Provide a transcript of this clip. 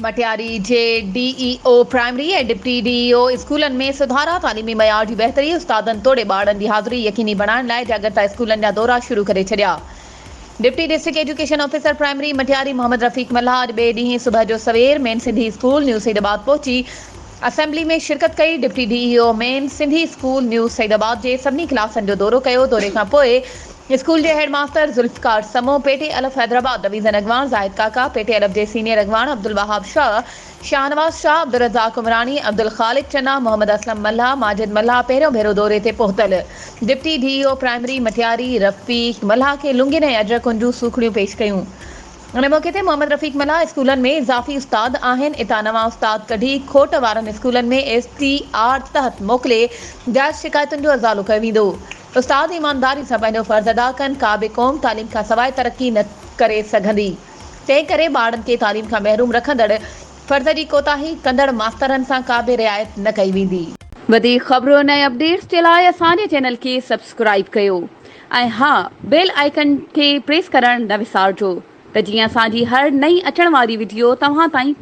مٽياري جي D E O primary ۽ deputy D E O اسڪولن ۾ سڌارا، تعليمي معيار جي بهتري، استادن توڙي ٻارڙن جي حاضري يقيني بڻائڻ لاء جاڳرتا اسڪولن جا دورا شروع ڪري ڇڏيا. Deputy district education officer primary Matiari Muhammad Rafiq Mallah اڄ ٻئي ڏينهن صبح جو سوير main Sindhi school new Saeedabad پهچي اسيمبلي ۾ شرڪت ڪئي. Deputy D E O main Sindhi school new Saeedabad جي سڀني ڪلاسن جو دورو ڪيو. دوري کان پوء اسڪول جي head master Zulfiqar Samoon, P T الف حيدرآباد ڊويزن اڳواڻ زاهد ڪاڪا، پي ٽي الف جي سينيئر اڳواڻ عبدالوهاب شاهه، شاهنواز شاهه، عبدالرزاق عمراڻي، عبدالخالق چنا، محمد اسلم ملاح، ماجد ملاح پهريون ڀيرو دوري تي پهتل deputy D E O primary Matiari Rafiq Mallah کي لنگين ۽ اجرڪن جون سوکڙيون پيش ڪيون. ان موقعي تي محمد رفيق ملاح اسڪولن ۾ اضافي استاد آهن اتان نوان استاد ڪڍي کوٽ وارن اسڪولن ۾ ايس ٽي آر تحت موڪلي جائز شڪايتن جو ازالو ڪيو ويندو. استاد ايمانداري سان پنهنجو فرض ادا ڪن، ڪا به قوم تعليم کان سواء ترقي نه ڪري سگهندي، تنهن ڪري ٻارڙن کي تعليم کان محروم رکندڙ فرض جي ڪوتاهي ڪندڙ ماسترن سان ڪا به رعايت نه ڪئي ويندي. وڌيڪ خبرن ۽ اپڊيٽس جي لاء اسان جي چينل کي سبسڪرائيب ڪيو ۽ ها بيل آئيڪن کي پريس ڪرڻ نه وسارجو ته جيئن اسان جي هر نئين اچڻ واري وڊيو توهان تائين.